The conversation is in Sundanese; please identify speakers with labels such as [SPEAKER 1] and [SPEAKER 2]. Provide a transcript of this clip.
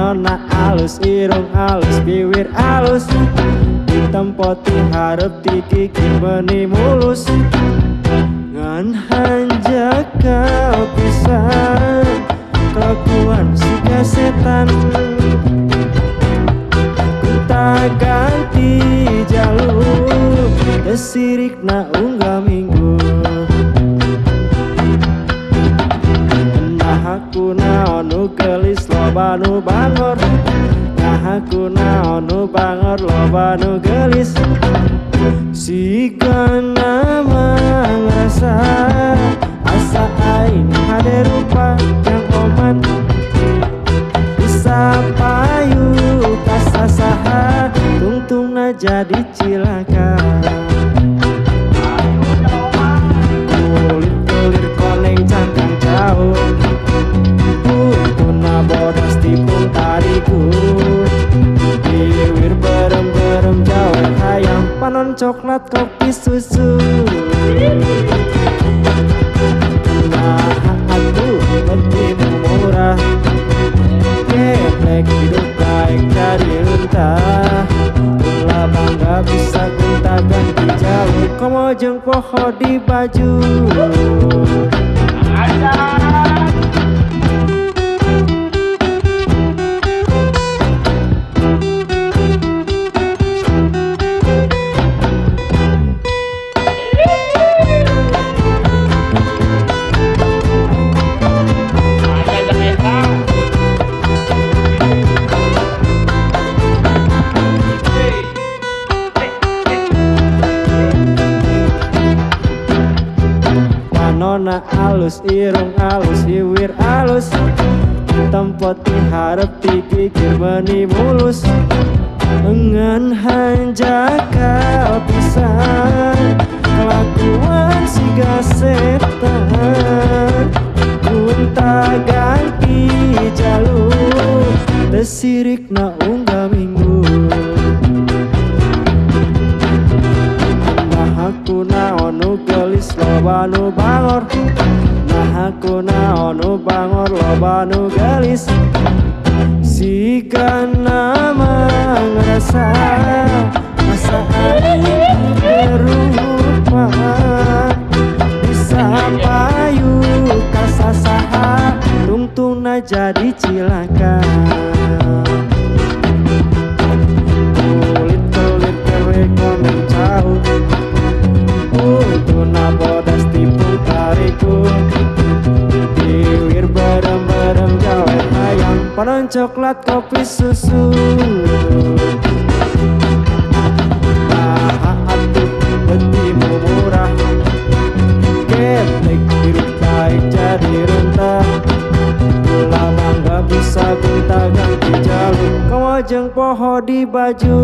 [SPEAKER 1] Panona alus, irung alus, biwir alus, ditempo ti hareup ti gigi meuni mulus. Ngan hanjakal pisan kelakuan siga setan. Gonta ganti jalur teu sirikna unggal minggu. Nah aku naon nu geulis loba nu bangor, nah aku naon nu bangor loba nu geulis. Sigana ngarasa asa aing hade rupa jang oman. Bisa payu ka sasaha tungtungna jadi cilaka. Kulit kelir koneng cangkang jauh, putuna bodas tipung tariku. Biwir berem-berem jauh hayam, panon coklat kopi susu. Nah atuh betimu murah, geblek hidup baik jadi runtah. Ulah bangga bisa gonta ganti jauh, komo jeung poho di baju. Panona alus, irung alus, hiwir alus, tempo ti hareup ti gigir meuni mulus. Ngan hanjakal pisan kelakuan siga setan. Gonta ganti jalur teu sirikna unggal minggu. Nah aku naon nu geulis loba nu bangor, nah aku naon nu bangor loba nu geulis. Sigana ngarasa asa aing berupa. Bisa payu ka sasaha tungtungna jadi cilaka. Kulit kelir kewe koneng jauh, putuna bodas tipung tariku. Biwir berem-berem jawet hayam, panon coklat kopi susu. Nah atuh betimu murah, geblek hirup baik jadi runtah. Ulah bangga bisa gonta ganti jalur, komo jeung poho di baju.